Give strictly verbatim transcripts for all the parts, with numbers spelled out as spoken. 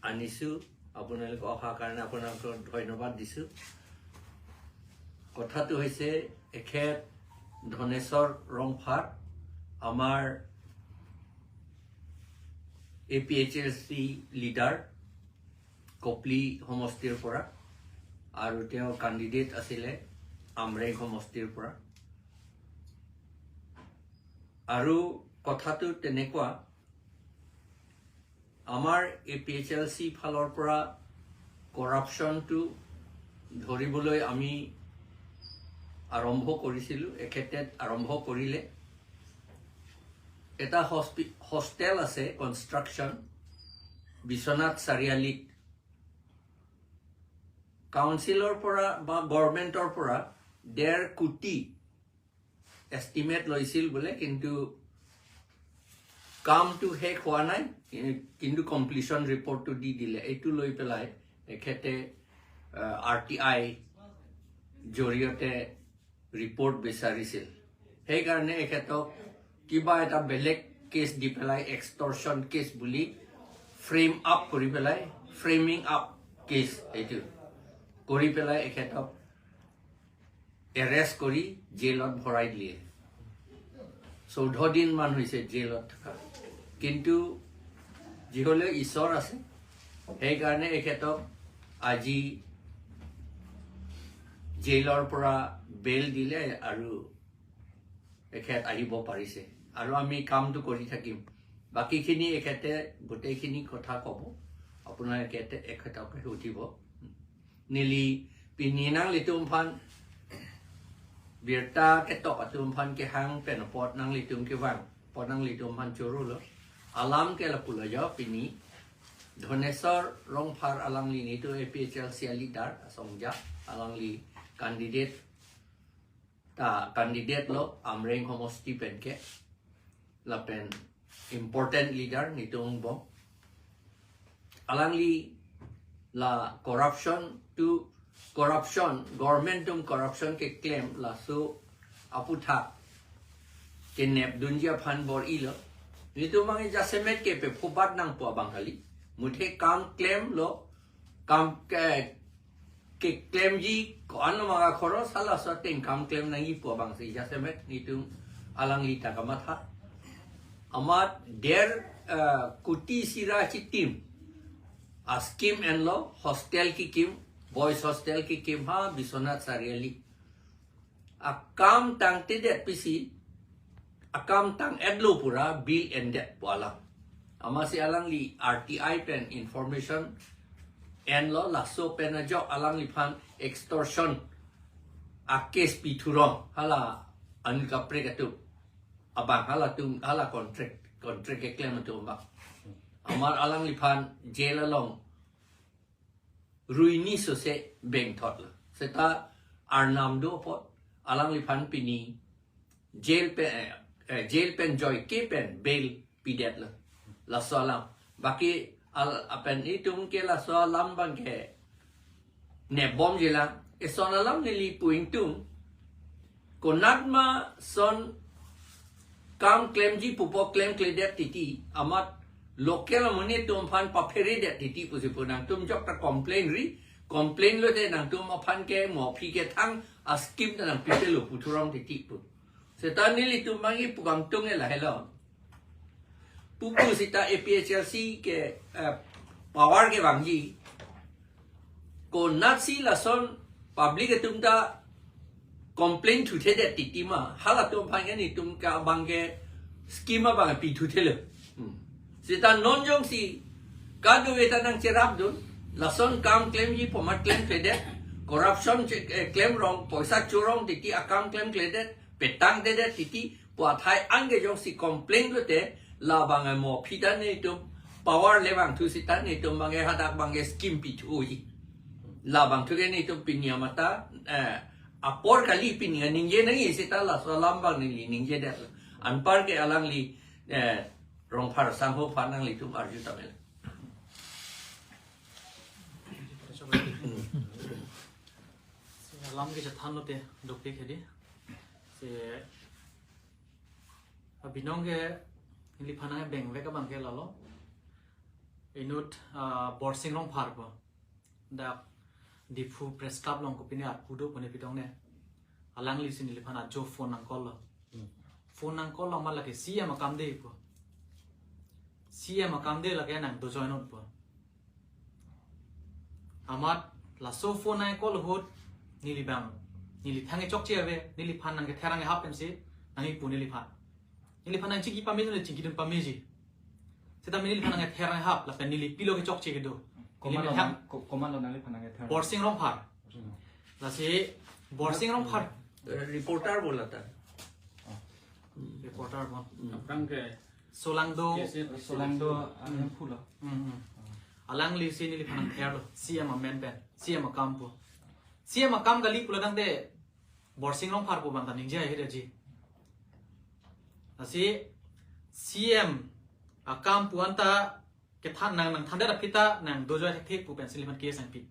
আনিছো, আপোনালোকে অহাৰ কাৰণে আপোনালোকক ধন্যবাদ দিছো। কথাটো হৈছে, এখেত ধনেশ্বৰ ৰংফাৰ, আমাৰ এ পি এইচ এল চি লিডাৰ, কপলি সমষ্টিৰ পৰা, আৰু তেওঁ কাণ্ডিডেট আছিলে আমৰেং সমষ্টিৰ পৰা। আৰু কথাটো তেনেকুৱা, আমাৰ এ পি এইচ এল চি ফালৰ পৰা কৰাপশ্যনটো ধৰিবলৈ আমি আৰম্ভ কৰিছিলো, এখেতে আৰম্ভ কৰিলে। এটা হস্পি-, হোষ্টেল আছে কনষ্ট্ৰাকশ্যন বিশ্বনাথ চাৰিআলিত, কাউন্সিলৰ পৰা বা গভৰ্ণমেণ্টৰ পৰা ডেৰ কোটি এষ্টিমেট লৈছিল বোলে, কিন্তু কামটো শেষ হোৱা নাই, কি-, কিন্তু কমপ্লিশ্যন ৰিপৰ্টটো দি দিলে। এইটো লৈ পেলাই এখেতে আৰ টি আই জৰিয়তে ৰিপৰ্ট বিচাৰিছিল। সেইকাৰণে এখেতক কিবা এটা বেলেগ কেছ দি পেলাই, এক্সটৰ্চন কেছ বুলি ফ্ৰেম আপ কৰি পেলাই, ফ্ৰেমিং আপ কেছ এইটো কৰি পেলাই এখেতক এৰেষ্ট কৰি জেলত ভৰাই দিয়ে। চৈধ্য দিনমান হৈছে জেলত থকা। কিন্তু যি হ'লেও ঈশ্বৰ আছে, সেইকাৰণে এখেতক আজি জেলৰ পৰা বেইল দিলে আৰু এখেত আহিব পাৰিছে। আৰু আমি কামটো কৰি থাকিম। বাকীখিনি এখেতে গোটেইখিনি কথা ক'ব, আপোনালোকে এতে-, এখেতকে সুধিব। Neli pini nanglitum aphan birta ketok atum aphan kehang pen apot nanglitum kevang apot nanglitum aphan choro lo. Alam ke lapulo jo pini. Dhoneswar Rongphar alangli netum A P H L C a leader asong ja, alangli candidate ta candidate lo Amreng homosti pen ke. Lapen important leader netum angbong. Alangli la corruption to corruption, government atum corruption keklem laso aputhak kenep dunji aphan bor-ilo. Netum abang jasemet kepaphobat nangpo abang kali. Muthe kam klemlo, kam ke, keklemji ko-an lo maka khoros halaso ateng kam klem nangjipo abangsi jasemet netum alangli ta kamatha. Amat der, eh, kuti sira chitim a scheme enlo, hostel kekim, boys hostel kekim ha Biswanath Chariali. Akam tangtedet pisi, akam tang-etlo pura bill endetpo alam. Amatsi alangli R T I pen information enlo, laso pen ajok alangliphan extortion a case pithurong hala Anil Kaprek atum abang, halatum hala contract, contract keklem atum abang. Amat alangliphan jail along ruini sose bengthotlo. Seta arnam do apot alangliphan pini jail pen, eh, eh, jail pen joike pen bail pidetlo. Laso alam. Baki al apen itum ke laso alam abang ke nebomjilang. Eson alam neli pu ingtung. Konatma son kam klemji pupo klemkledet titi, amat local amonit atum aphan papheredet titi pusi pu nangtum jokta complain ri, complain lote nangtum aphan ke mo aphi kethang a scheme ta nangpipelo puthurong titi pu. Seta nelitum mangi pukam tung ela helo. Pupu seta A P H L C ke, eh, power kevangji. Konatsi lason public atum ta complain thuthedet titi ma, halatum aphan ke netum ke abang ke scheme abang pithuthelo. Hmm. Seta non jongsi kadokave ta nangcherapdun, lason kam klemji pu amat klemkledet, corruption che-, eh, klemrong, poisa chorong titi akam klemkledet, petangtedet titi, pu athai anke jongsi complain lote, labang mo aphi ta netum power le vangthu seta netum abang ke hadak abang ke scheme pithuji. Labang thu ke netum pini amat ta, eh, apor kali pini ningje nangji seta laso alam abang neli ningjedet. Anpar ke alangli, eh, Rongphar sangho aphan nanglitum arju tame. Alam kechethan lote dopik hedi. Si abinong ke neliphan nangkebengvek abang ke lalo. Inut, ah, Borsing Rongphar po. Dak Diphu Press Club along kopine arpu do pone pitong ne. Alanglisi neliphan ajo phone nang call lo. Hmm. Phone nang call lo amat lake C M akam de po. C M akam de lake nang dojoinot po. Amat laso phone nang call ahut neli bang, neli thang chokche ave, neliphan nang kether nanghap pensi nangkipu neliphan. Neliphan nang chingki pame, neli chingkidun pameji. Seta neliphan nang kether nanghap, lapen neli pilo kechokche kedo. Neli komatlo methang nang, ko-, komatlo nangliphan nang kether? Borsing Rongphar. Borsing Rongphar. Lasi Borsing Rongphar. Eh, reporter bola ta. Oh. Reporter po. Hmm. Aphrang ke Solangdo. Yes, yes. Solangdo, ah, Hmm. Hemphu lo. Hmm, hmm. Alanglisi neliphan nang therlo. C M amen pen. C M akam po. C M akam kali pulo tangte Borsing Rongphar po bang ta ningje ahe daji. Lasi C M akam pu anta kethan nang, nang thandet aphi ta nang dojoi thekthe pu pensi neliphan case nangpi.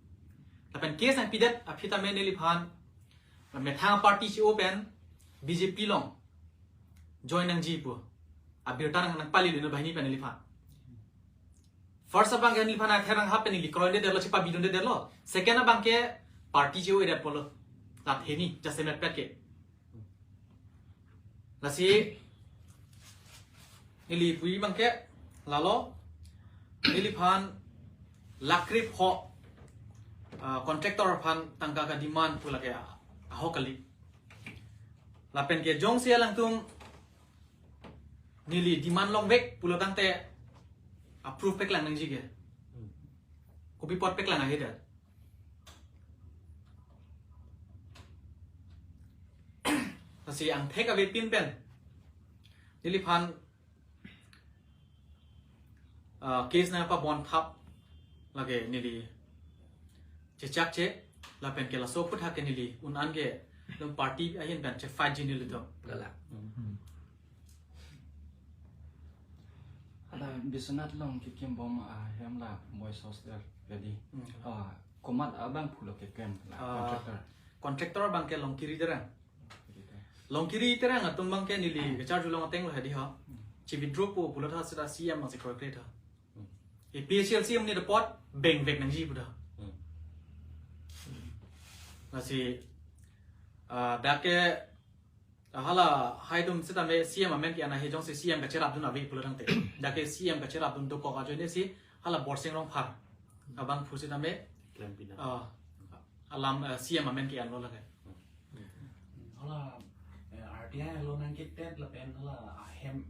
Lapen case nangpidet aphi tame neliphan methang party C O pen B J P along join nangji pu abirta nang, nangpali lo banghini pen neliphan. First abang ke neliphan nang ther nanghap pen neli kroidedetlo, chepabidundedetlo. Second abang ke party C O edet polo. Lat heni, jasemet pet ke. Lasi neli pu abang ke lalo, neliphan lakh krepho, ah, contractor aphan tangka ka-demand pu lake ahok kali. Lapen ke jongsi alangtum neli demand longvek pulo tangte approve peklang nangji ke. Hmm. Kopi apot peklang ahe dak. Lasi angthek avepin pen neliphan, ah, case nangpabon thap lake neli chechakche, lapen ke laso aphuthak ke neli un-an ke dum party ahin pen chefight ji nelitum. Kalang. Hmm. Hala Biswanath along kekimbom ahem la boys hostel jadi. Hmm. Ah, komat abangphu lo keklem la Ah, contractor? Contractor abang ke Longkiri Terang. Longkiri Terang atum abang ke neli kecharjulong ateng lo hedi ho. Hmm. Chi-withdraw po pulo tha seta C M abang si kroikre tha. Hmm. A P H L C amonit apot bengvek nangji pu tha. Hmm. Lasi, ah, dak ke, ah, hala hai atum sitame C M amen ke-en ahe, jongsi C M kacherapdun ave pulo tangte. Dak ke C M kacherapdun dokok ajoine si hala Borsing Rongphar abangphu sitame, Klempinang. Ah, alam, ah, C M amen ke-enlo lake. Hala, eh, R T I along nangketet lapen hala ahem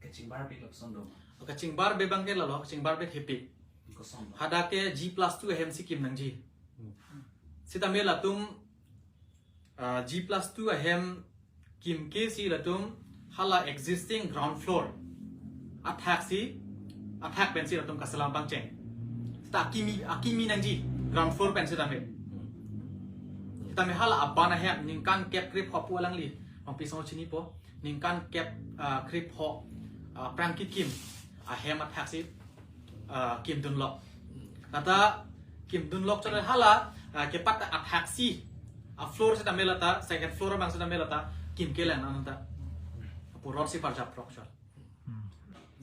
kachingbarbe lapuson do ma? Kachingbarbe abang ke lalo, kachingbarbe thepi. Koson do? Hadak ke G plus two ahem si kim nangji. Hmm. Sitame latum, ah, G plus two ahem kimke si latum hala existing ground floor athak si, athak pensi latum kaselam pangcheng. Seta akimi, akimi nangji ground floor pen sitame. Sitame hala aban ahem ningkan kep krepho pu alangli, Rongpi asong chinipo, ningkan kep, ah, krepho, ah, aphrang kekim ahem athak si, ah, kimdunlo. Lata kimdunlo chot hala, ah, kepat athak si, a-floor sitame lata, second floor abang sitame lata kimkelang nang ta. Puror si parjap rok chot. Hmm.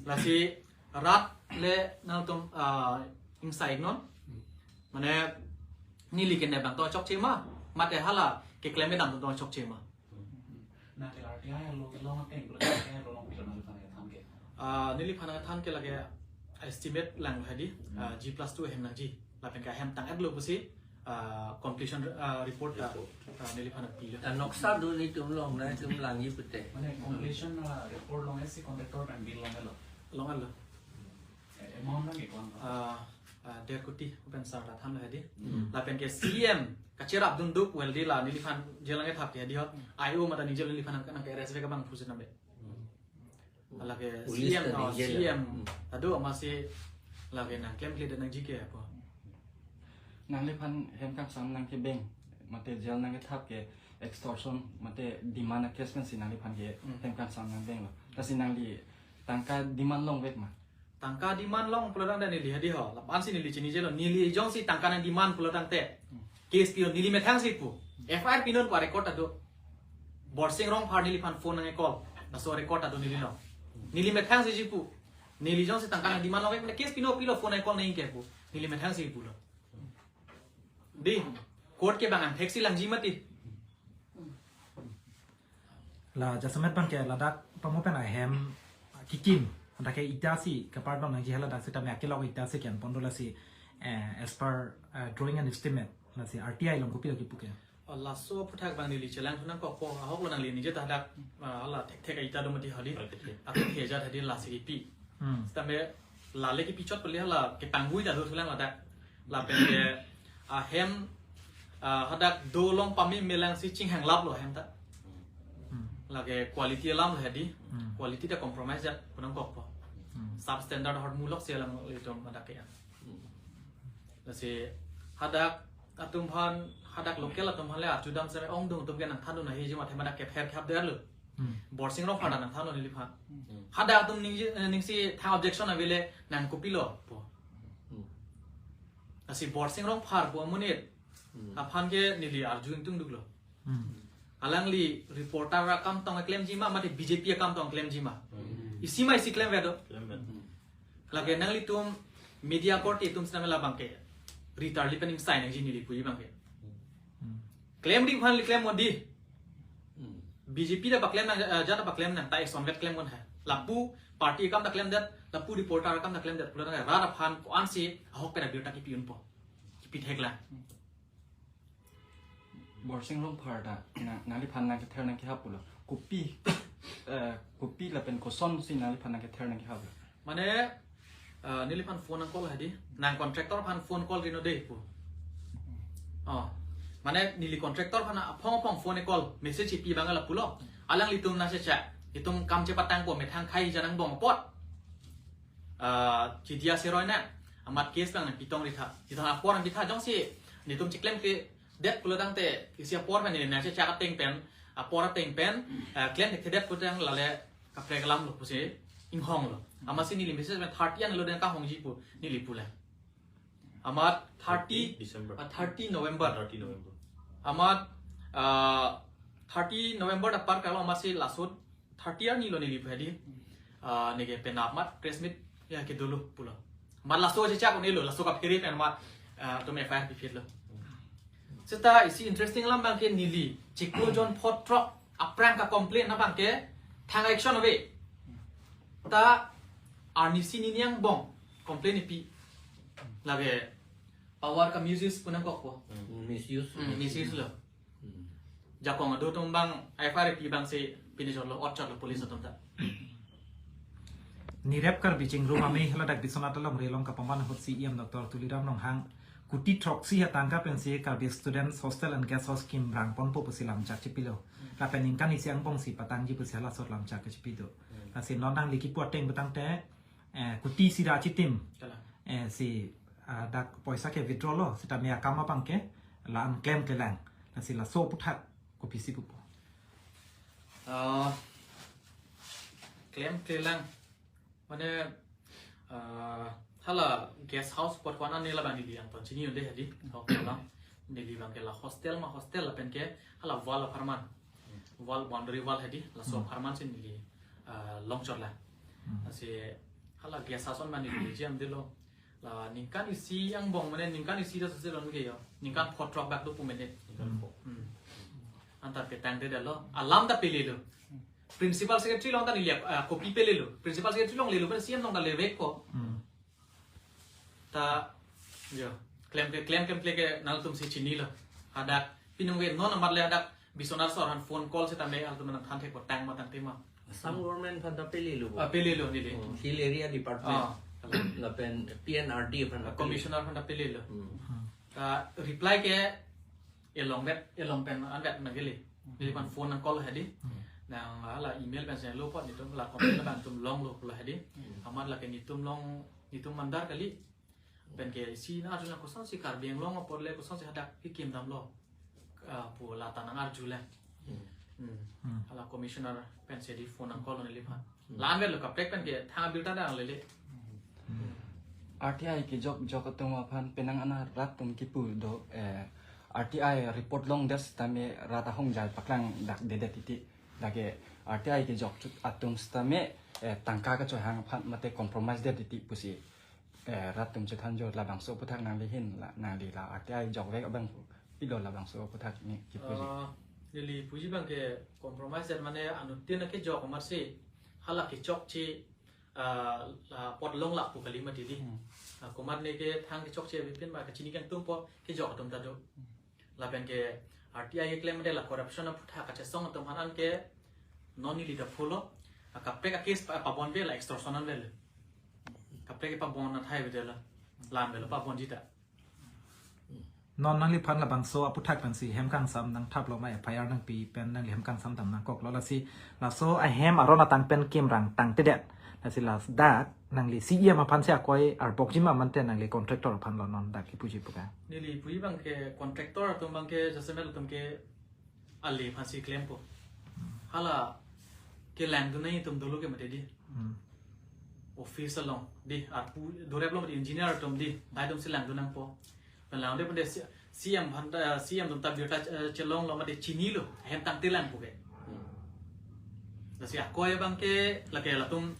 Lasi rat le nangtum, ah, ingsai non. Mane neli kene abang to chokche ma, mate hala keklem kedam to chokche ma. Nang ke R T I along, along ateng, R T I along pilo nangphan kethan ke? Ah, neliphan kethan ke lake estimate lang hedi, ah, G plus two ahem nangji. Lapen ke ahem tang-etlo pusi, ah, completion, ah, report ta, Report. ah, neliphan pilo. Ah, noksa do netum long, netum langji pute. Mane completion, ah, report long esi contractor pen bill longlo? Longlo. Eh, amount nangkeklang? Ah, ah, der koti pen sar ta thanlo hedi. Hmm. Lapen ke C M kacherapdun do pu hedi la neliphan jail nangkethap ke hedi ho. I O mate ningje neliphan nang, nangke-arrest vek abangphu sitame. Hmm. Lake Police C M, ta oh, ningje la. C M. Hmm. Ado amatsi lake nangklemkledet nangji ke apo. Nangliphan hem kangsam nangkebeng, mate jail nangkethap ke extortion, mate demand a-case pensi nangliphan ke Hmm. hem kangsam nangbenglo. Lasi nangli tangka demand longvek ma? Tangka demand long pulo tangte neli hedi ho, lapu-an si neli chinijelo, neli jongsi tangka nang-demand pulo tangte. Hmm. Case pilo neli methang si pu. F I R pinon pu a-record ta do. Borsing Rongphar neliphan phone nangke-call. Laso record ta do neli long. Neli methang si chipu. Neli jongsi tangka nang demand longek, case pino pilo, phone ai call nangji ke pu. Neli methang si pulo. Dei, court ke bang angthek si langji mati. La jasemet abang ke ladak pamopen ahem kikim. Hadak ke ita si kepardon nangji, haladak sitame akelok ita si ke-en pon do, lasi, eh, as per, eh, drawing and estimate, lasi R T I along kopi lagi pu ke. Oh, laso aphuthak abang neli chelang thu nangkokpo, ahok lo nangli ningje ta hadak, ah, hala thekthek ita do mati hali. Thekthek. Athe thejat hadi lasi kipi. Hmm. Sitame lale kipi chot pele hala kepangvoi ta do thulang ladak. Lapen ke ahem, ah, hadak dolong pame melang si chinghanglap lo ahem ta. Hmm. Lake quality alam lo hadi. Hmm. Quality ta compromise jat pu nangkokpo. Hmm. Substandard ahormu lok si alanglitum hadak ke-en. Hmm. Lasi hadak atum aphan, hadak local atum aphan le achudam sere ongdung atum ke nangthandun ahi jima thema dak kepher khap der lo. Hmm. Borsing Rongphar ta nangthandun neliphan. Hmm. Hadak atum ning, eh, ningsi thang objection avele nang kopilo pu. Hmm. Lasi Borsing Rongphar pu amonit. Hmm. Aphan ke neli arju ingtungduk lo. Hmm. Alangli reporter akam tong klemji ma, mate B J P akam tong klemji ma. Hmm. Isi ma isi klemvedo. Klemvet. Hmm. Lake nanglitum media korte atum sitame labang ke ritarli pen ingsai nangji neli puji abang ke. Hmm. Klemri aphan le klem modi. Hmm. B J P ta paklem nang, eh, jat ta paklem nang, ta isonvet klem kon ha. Lapu party akam ta klemdet, lapu reporter akam ta klemdet. Pulo tangte rat aphan ko-an si ahok pen abirta kipi unpo. Kipi thek lang. Borsing Rongphar ta na, nangliphan nangkether nangkehap pulo. Kopi, eh, kopi lapen kosonsi nangliphan nangkether nangkehap lo? Mane, eh, neliphan phone nang call hadi. Nang contractor aphan phone call rino dei pu. Oh. Mane neli contractor aphan aphong aphong phone call, message ipi abang lapulo. Alanglitum nangchecha. Itum kam chepatangpo, methang khei janang bong apot. Ah, chidia seroi na, amat case abang nangpitong ritha. Ritha apor nangpitha jongsi netum chiklemkledet pulo tangte, isi apor pen neli nangchechak ateng pen, apor ateng pen, ah, klem thekthedet pu tang lale kaprek alam lo pusi inghong lo. Amatsi neli message pen thirty an lo den kahongji pu neli pule. Amat thirty, December. Ah, thirty November. Thirty November. Amat, ah, thirty November ta par kalo, amatsi laso thirty arni lo neli phadi. Ah, neke penap amat press meet ya ke dolo pulo. Amat laso chechak un-elo, laso kaphere pen amat, ah, atum F I R piphit lo. Seta isi interesting alam abang ke neli chiklo jon photrok aphrang kacomplain abang ke thang action ave. Ta arnisi nini angbong complain ipi. Lake power ka-misuse pu nangkokpo. Hmm, misuse. Hmm, misuse lo. Hmm. Jakong ado atum abang F I R ipi abangsi pini chotlo, ot chotlo police atum ta. Nirep Karbi Chingrum Amei haladak Biswanath along relong kapaman ahut C E M Doctor Tuliram Ronghang kuti throksi atangka pensi Karbi Students Hostel and Guest House kim brang ponpo pusi lamchak chipilo. Lapen ningkan isi angbong si patangji pusi halasot lamchak kachipido. Hmm. Lasi non nangli kipu ateng pu tangte, eh, kuti isi ra chitim. Kalang. Eh, si, ah, dak poisa ke withdraw lo, sitame akam abang ke la-an klemklelang. Lasi laso aphuthak kopisi pupo? Ah, klemklelang. Mane, ah, hala guest house apot ko-an an neli labang neli anton chini unde hadi. Hok lang. Neli abang ke la hostel ma hostel lapen ke hala wall apharman. Wall, boundary wall hadi, laso Hmm. apharman si neli, ah, long chotlang. Hmm. Lasi hala guest house an mane neli jam delo. La ningkan isi angbong, mane ningkan isi ta sose lon ke yo. Ningkan photrok bak do pu mene. Ningkan pho. Hmm. Antar petang de dalo. Alam ta pelelo. Principal secretary along ta neli, ah, copy pelelo. Principal secretary along lelo, pen C E M along ta levek ko. Hmm. Ta, yo, klem ke, klemkle ke nangtum si chinilo. Hadak, pinung ke non amat le hadak, Biswanath sir aphan phone call sitame altum nangthan thek potang ma tangte ma. Assam government aphan ta pelelo bo. Ah, pelelo neli. Oh, Hill Area Department. Ah. Lapen P N R D aphan ta pelelo. Commissioner aphan ta pelelo. Hmm. Ta reply ke elong vet, elong pen anvet nangkele. Neliphan phone nang call hadi. Hmm. Nang hala email pen selo apot netum la comment abang netum longlo pulo hadi. Hmm. Amat lake netum long, netum mandar kali. Pen ke isi nang arjulang kosonsi Karbi Anglong apor le kosonsi hadak kikim damlo. Ah, pu la ta nang arjulang. Hmm. Hmm. Hmm. Hala commissioner pensi di phone nang call neliphan. Hmm. La-an avelo kaprek pen ke thang abirta dang lele. Hmm. R T I kejok jok atum aphan penang ana rat atum kipu do, eh, R T I report longdet sitame rat ahongjai paklang dak dedet titi. Lake R T I kejok chot atum sitame, eh, tangka kachohang aphan mate compromise det titi pusi, eh, rat atum chethanjor, labangso aphuthak nangli ahin la, nangli la R T I jokvek abang pilo, labangso aphuthak neli kipuji. Ah, neli puji abang ke compromise det mane anuttin akejok amatsi hala kechokche, ah, la apot longlak pu kali mati di. Hmm. Ah, komatne ke thang kechokche avepin ma kachini kangtungpo kejok atum ta do. Hmm. Lapen ke R T I keklem mate la corruption aphuthak kachesong atum aphan ke non neli ta follow. Ah, kaprek a-case pa, pabon avelo, extortion an avelo. Kaprek pabon athai avelo. Lam avelo pabonji ta. Non nangliphan labangso aphuthak pensi hem kangsam nangthaplo ma, F I R nangpi pen nangli hem kangsam dam nangkoklo, lasi laso ahem aron atang pen kimrang tangtedet. Lasi ladak nangli C E M aphansi akoi arbokji ma mate nangli contractor aphanlo non dak kipuji pu ke? Neli puji abang ke contractor atum abang ke jasemet atum ke ale aphansi klempo. Hala kelangdun nangji atum dolo ke mate di. Hmm. Office along di, arpu dorep along di, engineer atum di, dai atumsi langdun nangpo. Pen langdun pen de C-, C M aphan ta, C M atum ta birta, eh, chelonglo mate chinilo, ahem tangte lang pu ke. Hmm. Lasi akoi abang ke lake latum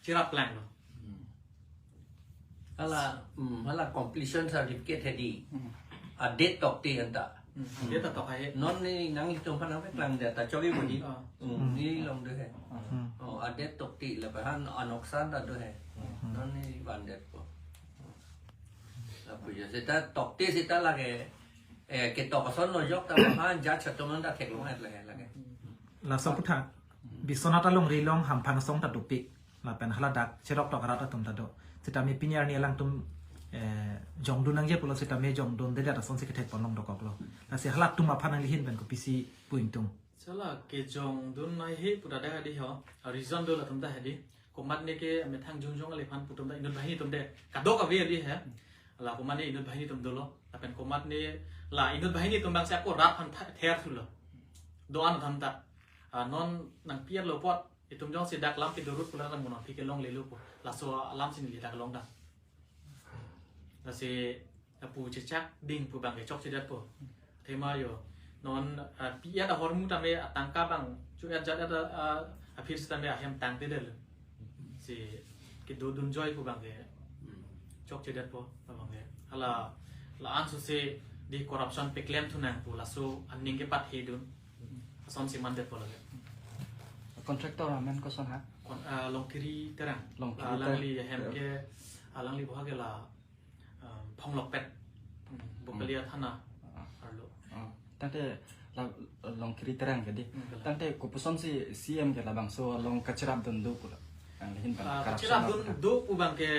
cherap langlo. Hmm. Hala, hmm, hala completion certificate hedi. Hmm. A-date tokte anta. Hmm, a-date ta tok hai. Non neli nanglitum aphan nangpeklang det ta chokji pu di. Ah. Hmm, hmm, neli along do he. Hmm. Oh, a-date tokte lapen anoksan ta do he. Hmm. Non neli van detpo. Lapu jo seta tokte seta lake, eh, ketok ason lo jok ta aphan judge atum anta theklong het lake, lake. Laso aphuthak Biswanath alongri along hamphang asong ta dopik. Lapen haladak cheroktok arat atum ta do. Sitame pini arni alangtum, eh, jongdun nangji pulo sitame jongdundedet asonsi kethekpon long dokoklo. Lasi halatum aphan nangli ahin pen kopisi pu ingtung? Sala kejongdun nangji pu ta dak hedi ho. Reason do latum ta hedi. Komatne ke amethang jongjong ale aphan pu atum ta inut banghini atum de. Kadokave ali he. La komatne inut banghini atum dolo. Lapen komatne la inut banghini atum abangsi ako rat aphan tha-, ther thulo. Do-an atum ta. Ah, non nangpi-etlo apot itum jongsi dak lam kedorot pu la nang monon phi kelonglelo pu. Laso alamsi neli dak longdam. Lasi lapu chechak ding pu abang ke chokchedetpo. Athema jo non, ah, pi-et ahormu tame atangka abang chu-et jat-et, ah, aphi sitame ahem tangtedetlo. Si kedodunjoi pu abang ke chokchedetpo abang ke. Hala la-an sose di corruption peklem thunang pu laso aning kepathedun. Asonsi mandetpo lake. Contractor amen koson ha? Kon-, ah, Longkiri Terang. Longkiri Terang. Alangli ahem ke, alangli boha ke la, um, Phonglokpet. Hmm, Bokalia Thana. Ah. Arlo. Ah. Tangte la Longkiri Terang ke di. Hmm, betul. Tangte kopuson si C M ke labangso along kacherapdun do pu la. Nangli ahin pen, ah, corruption kacherapdun do pu abang ke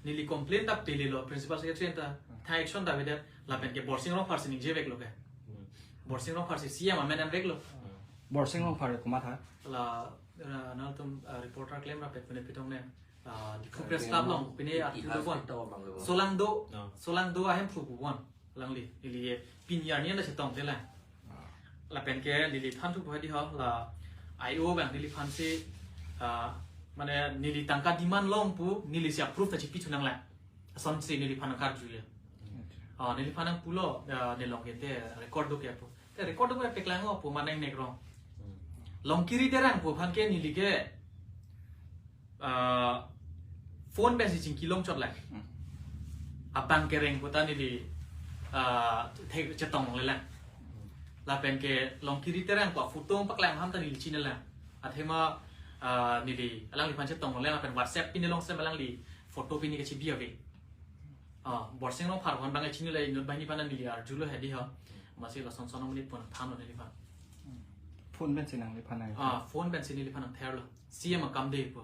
neli complain ta pililo Principal Secretary ta. Hmm. Tha action ta avedet lapen ke Borsing Rongphar si ningjeveklo ke. Hmm. Borsing Rongphar si C M amen enveklo. Hmm. Borsing Rongphar komat ha? La, ah, nangtum, ah, reporter klem rapet pune pitong ne. Ah, Diphu Press Club along pine art itihas pon. Kita abang lo. Solang do, no. Solang do ahemphu pu pon. Alangli, neli ye pini arni anta chetongte lang. Ah. Lapen ke neliphan thu bohadi ho la I O abang neliphan si, ah, mane neli tangka demand long pu neli si approve ta chipi chunang lang. Asonsi neliphan karju ye. Acha. Ah, neliphan nangpulo, ah, nelong ke te record do ke pu. Te record do ke peklang o pu manang nekrong. Hmm. Longkiri Terang pu aphan ke neli ke, ah, phone pensi chingki longchot lang. Hmm. Abang kereng pu ta neli, ah, the-, chetong le lang. Hmm. Lapen ke Longkiri Terang pu photo paklang ham ta neli chini lang. Athema, ah, neli alangliphan chetong le lapen WhatsApp pine long sem alangli photo pine kachibi ave. Ah, Borsing Rongphar aphan abang chinilo, inut banghini aphan neli arjulo hedi ho. Amatsi lason son amonit pon thanlo neliphan. Phone pensi nangliphan nang. Ah, phone pensi neliphan nangtherlo. C M akam de pu.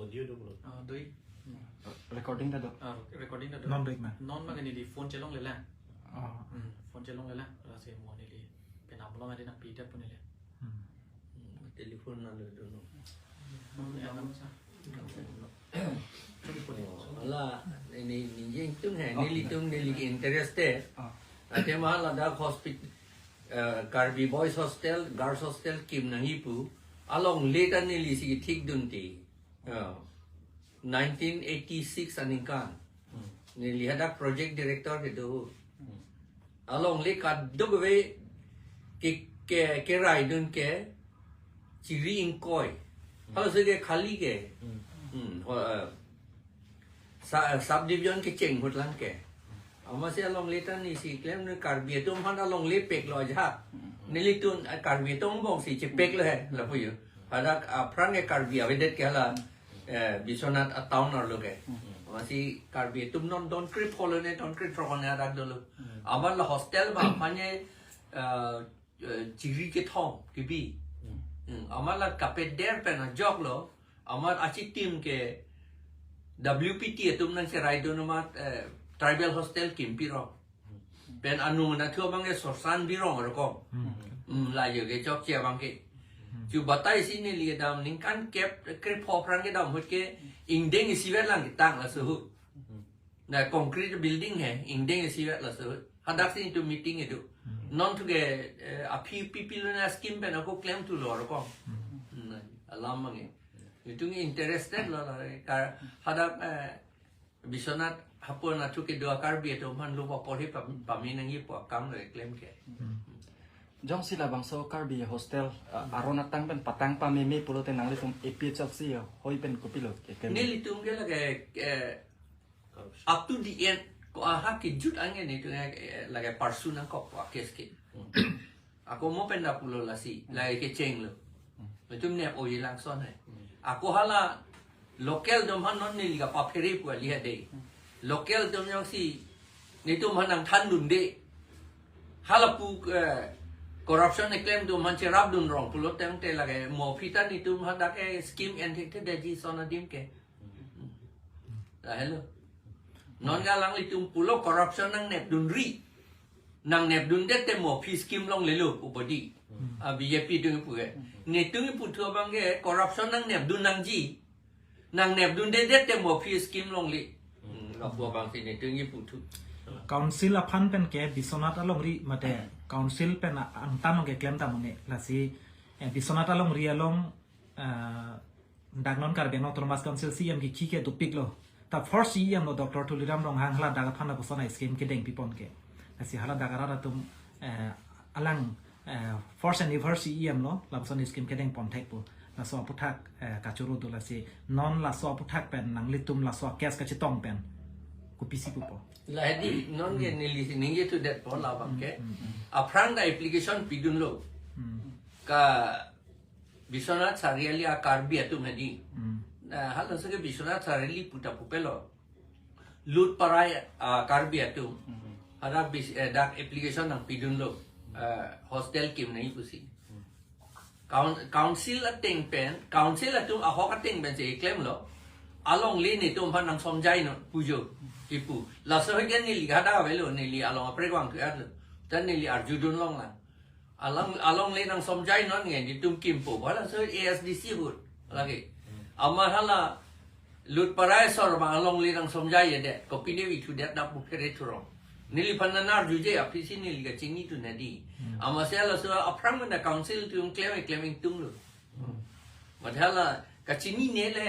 Audio do pulo. Ah, doi. Hmm. Recording ta do? Ah, recording ta do. Non do ik ma? Non ma neli phone chelongle lang. Ah. Hmm, phone chelongle lang. Lasi mo neli penap long adi nangpidet pu neli. Hmm. Hmm, telephone nang do no. Hmm, ya, nang sa. Oh, hala, neli, neli jeng tung he, oh, nelitum neli interest te. Ah. Athema ladak hospital, eh, Karbi Boys Hostel, Girls Hostel kim nangji pu. Alongle ta neli si thikdunde. Ah. Nineteen eighty-six aningkan. Hmm. Neli hadak project director kedo. Hmm. Alongle kadokave ke, ke, keraidun ke Chiri ingkoi. Halaso ke khali ke. Hmm, ho, eh, sa-, subdivision kecheng ahut lang ke. Amatsi alongle ta neli si klem ne Karbi atum aphan alongle peklo ajahak. Nelitum, eh, Karbi atum angbong si chepeklo he, lapu jo. Hadak aphrang ke Karbi avedet ke hala, eh, Biswanath atown arlo ke. Amatsi Karbi atum non don krepho lo ne, don krethrok ne hadak dolo. Amat la hostel ma aphan ye, eh, eh, chiri kethom kebi. Hmm, amat la kapeder pen ajok lo, amat achitim ke W P T atum nangcheraidun amat, eh, tribal hostel kim piro. Pen anung nathu abang ke sorsan birong rokom. Hmm, la jo ke chokche abang ke. Chu batai si neli kedam ningkan kep krepho aphrang kedam ahut ke ingdeng isivet lang ketang laso ahut. Na concrete building he, ingdeng isivet laso. Hadak si netum meeting kedo. Hmm. Non thu ke, eh, aphi pipilo na scheme pen ako klemthulo rokom. Hmm. Hmm, alam abang ke. Netum interested lo la, ka hadak, eh, Biswanath hapu nathu kedo a-Karbi atum aphan lo apor he pam-, pame nangji pu akam lo klem ke. Hmm. Jongsi labangso Karbi hostel, uh, aron atang pen patang pameme pulote nanglitum A P H L C ya, hoi pen kopilo keklem? Nelitum ke lake, eh, up to the end, ko aha kejut ange netum, eh, lake pursue nangkok ko a-case ke. Ako mo pen da pulo lasi, lake kecheng lo. Netum nep-o-i lang ason he. Ako hala local atum aphan non neli kapaphere pu kali ha dei. Local atum jongsi netum aphan nangthandunde. Hala pu, eh, corruption keklem atum aphan cherapdun rong pulo tangte lake mo aphi ta netum hadak ke scheme en thekthedetji ason adim ke. Lahelo. Non ke alanglitum pulo corruption nangnepdunri. Nangnepdundet te mo aphi scheme longlelo pu bodi. Hmm. A B J P atum kipu ke. Netum kiputhu abang ke corruption nangnepdun nangji. Nangnepdundedet te mo aphi scheme longle. Hmm, lapu abang si netum kiputhu. Council aphan pen ke Biswanath alongri mate council pen a-, angtan along keklem ta mane lasi, eh, Biswanath alongri along, eh, dak non Karbi Anglong Autonomous Council C E M kikhi ke dopiklo. Ta first C E M lo Doctor Tuliram Ronghang, hala dak aphan lapuson a-scheme kedeng pipon ke. Lasi hala dak arat atum, eh, alang, eh, first and ever C E M lo, lapuson scheme kedeng pon thek pu. Laso aputhak, eh, kachoro do lasi. Non laso aputhak pen nanglitum laso case kachetong pen kopisi pupo? La hedi non ke neli si ningjethudetpo labang ke. Hmm, hmm, hmm. Aphrang ta application pidunlo. Hmm. Ka Biswanath Chariali a-Karbi atum hedi. Hmm. Na, halaso ke Biswanath Chariali pu ta pupelo. Lutparai a-Karbi atum. Hmm. Hadak bis-, eh, dak application nangpidunlo. Eh, hostel kim nangji pusi. Coun-, council ateng pen, council atum ahok ateng pen si klemlo. Alongle netum aphan nangsomjainon pu jo kipu. Laso ke neli hadak avelo, neli along aprek vangthu-etlo. Ta neli arjudun longlang. Along, alongle nangsomjainon nge netum kimpo. Halaso A S D C ahut lake. Amat hala Lutparai asor abang alongle nangsomjaijedet. Kopine vangthudet na pu kere thurong. Neliphan nang arjuje aphi si neli kachinithu nadi. Hmm. Amatsi halaso aphrang mena council atum klem klem ingtunglo. Hmm. Mat hala kachinine le